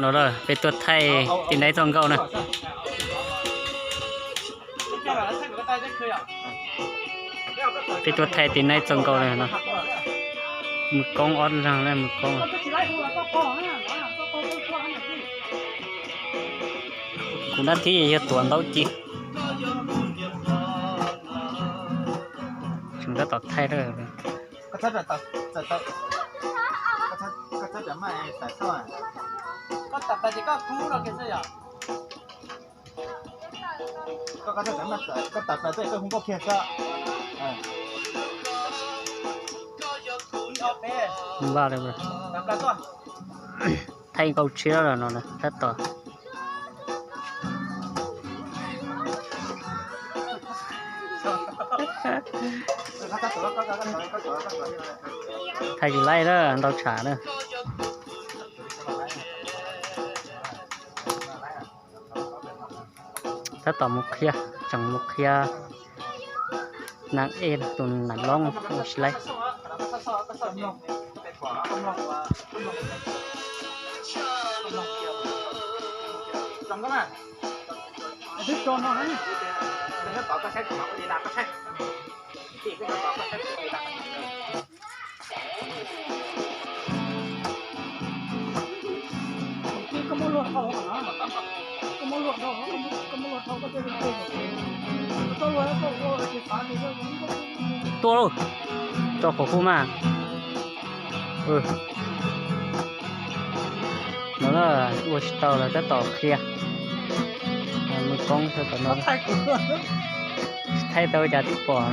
No lawm, peb tuaj thaij tis naib txoj nkauj na. Peb tuaj thaij tis naib txoj nkauj na no. Mws koob ob leeg na, mws koob. Kuv nab thib yog tuav ntaub ci. Tseem tab tom thaij lawm. Npaj li, thaij nkaus tshiab lawm no tab tom. Thaij tsis laib na, ntau tsham na. Tab tom mus qhia, tseem mus qhia. Nas ej tus nas loob ua tsis laib. Tuaj lauj, tso qhov hu mas. No na, ua tsis tau lawm tab tom qhia. Mws koob tau tom no. Thaij tau cas twb pom.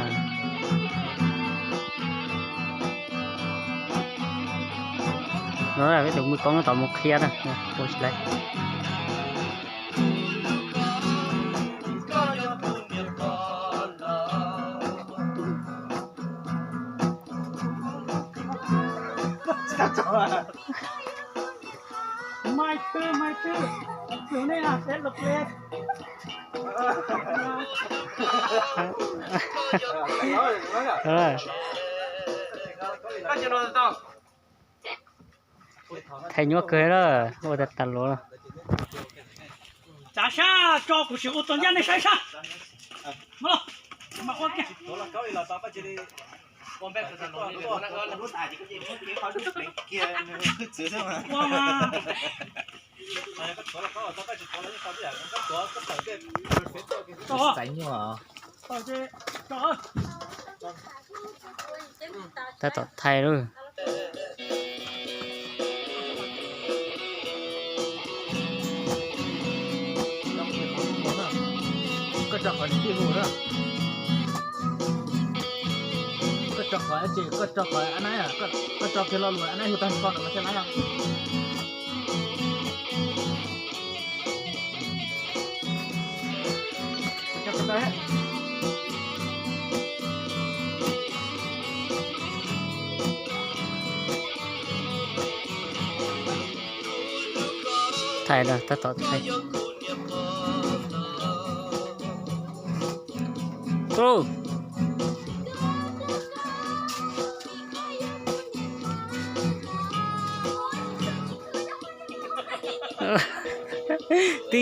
No peb tus mws koob tab tom mus qhia na, ua tsis laib. Thaij nyuaj kawg na, ua tag tas luv. Tsav sab tso kuv sim ua txuas ncaj nej saib sab. Tab tom thaij lawm. Koj tso qhov niam tij hu na. Koj tso qhov, koj tso qhov a nab, koj tso kiag lo lus a nab hu tag koj no mas thiaj laib os. Thaij na, tab tom thaij. Twb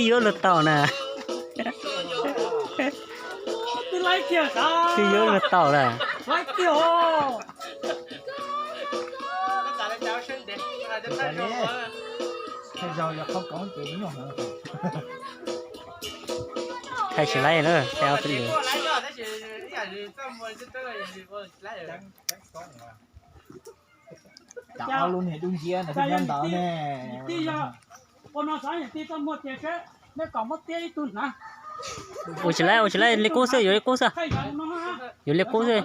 yuav luag tau na. Twb yuav luag tau na. Thaij tsis laib na, thaij ob peb lwm. Ua tsis laib, ua tsis laib, li qub xwb, yuav li qub xwb. Yuav li qub xwb.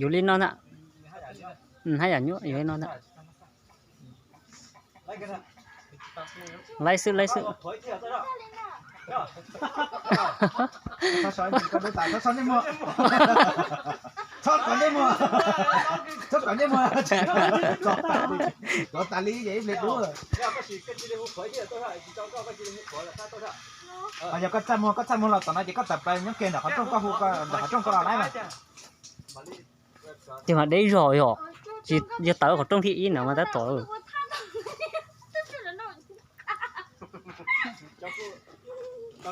Yuav li no ntag. Haj yam nyuaj, yuav li no ntag. Laib xwb, laib xwb. Yog koj txaj muag, koj txaj muag los tom no ces koj tawm plaws nyob kiag ntawm qhov rooj, koj hu ntawm qhov rooj koj los laib mas. Ces mas deb zog yog, yog tawm qhov rooj thib ib no mas tab tom. Nej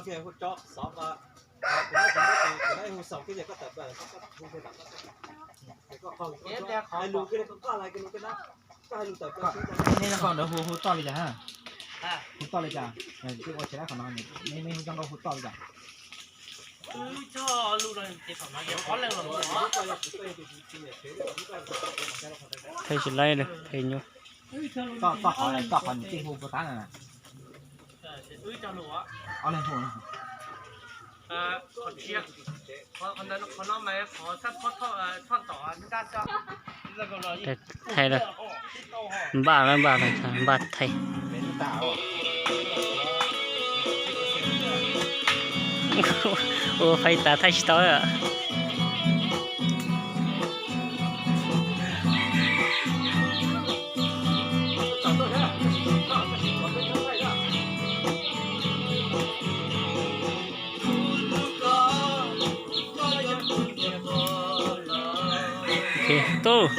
zoo nkauj ntawd hu hu toj li cas? Hu toj li cas? Twb ua tsis tau qhov no, nej hu zoo nkauj hu toj li cas? Thaij tsis laib, thaij nyuaj. Toj qhov, toj qhov nws tij hu puas tab na? Ob leeg hu. Thaij lawm, npaj lawm, npaj lawm, npaj thaij. Ua fais tas thaij tsis tau. Tub.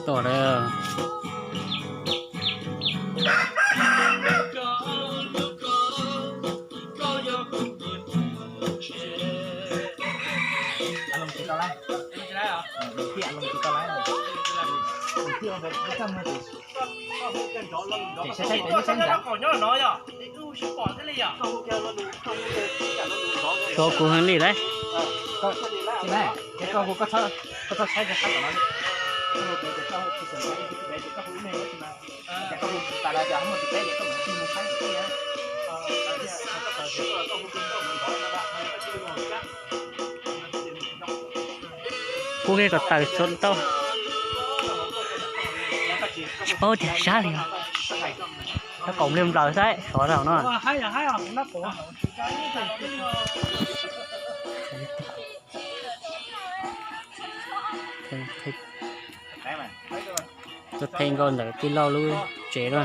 Tom lawm. Tso kuv heev li lauj. Koj hu, koj txhob saib rau sab tom no li. Pub kiag kom tawm txhua ntau. Tsis paub tias sab li os. Tab kaum npliag nplaws saib sov rau no. Tuaj thaij nkauj ntawm tij laug lub tsev na.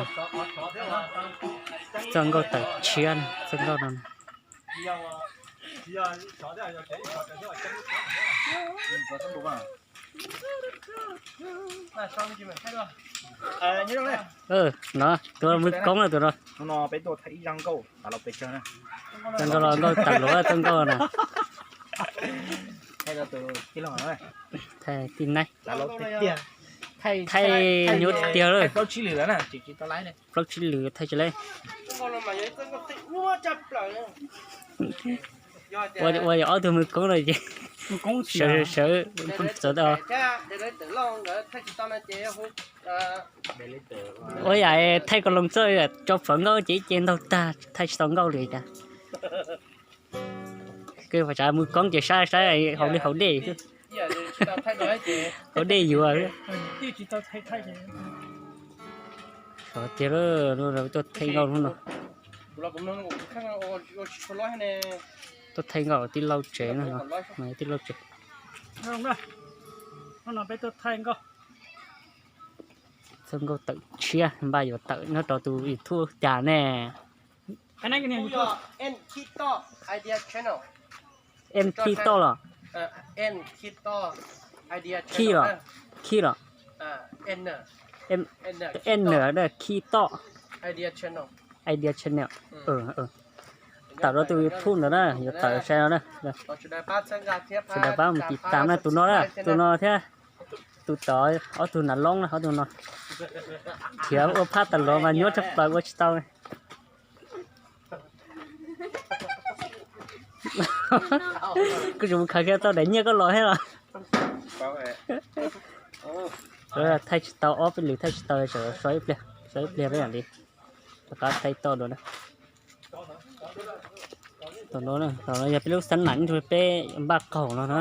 Txoj nkauj tawm tshiab, txoj nkauj no. No, tus Mws Koob no, tus no. Txoj nkauj los nkauj tawm luav txoj nkauj na. Tij Naib. Thaij nyuaj tiag lawm. Plaub tsib lwm thaij tsis laib. Ua, ua yog ob tug Mws Koob no ces sawv, sawv txawv tau. Ua yam thaij ko loos txoj tso plhuav nkauj ces ib ce ntaug tag thaij tsis tau nkauj li cas. Koj ua tsav Mws Koob ces saib saib haus dej haus dej xwb. Haus dej yuav xwb. Sov tiag, tuaj thaij nkauj hnub no. Tuaj thaij nkauj tij laug tsev no, tij laug tsev. Txoj nkauj tawm tshiab, npaj yuav tawm nyob rau tus YouTube cas ne? N T Toj los? Khij los? Khij los? N, Khij Toj. Idea Channel. Tawm rau tus YouTube ntawd na, yuav tawm sai no na. Sawv daws pab mus tiv tam na, tus no na, tus no thiab. Tus tod, ob tug nav loob na, ob tug no. Khiav ua phaj tas los mas nyuaj tshaj plaws ua tsis tau. Koj tsis mus khaws kiag tau daim nyiaj koj los thiab los? Thaij tsis tau, ob peb lwm thaij tsis tau, so ib pliag, so ib pliag peb mam li rov qab thaij toj dua na. Tom no, tom no yog peb lub xab nam, peb npaj qaug no na.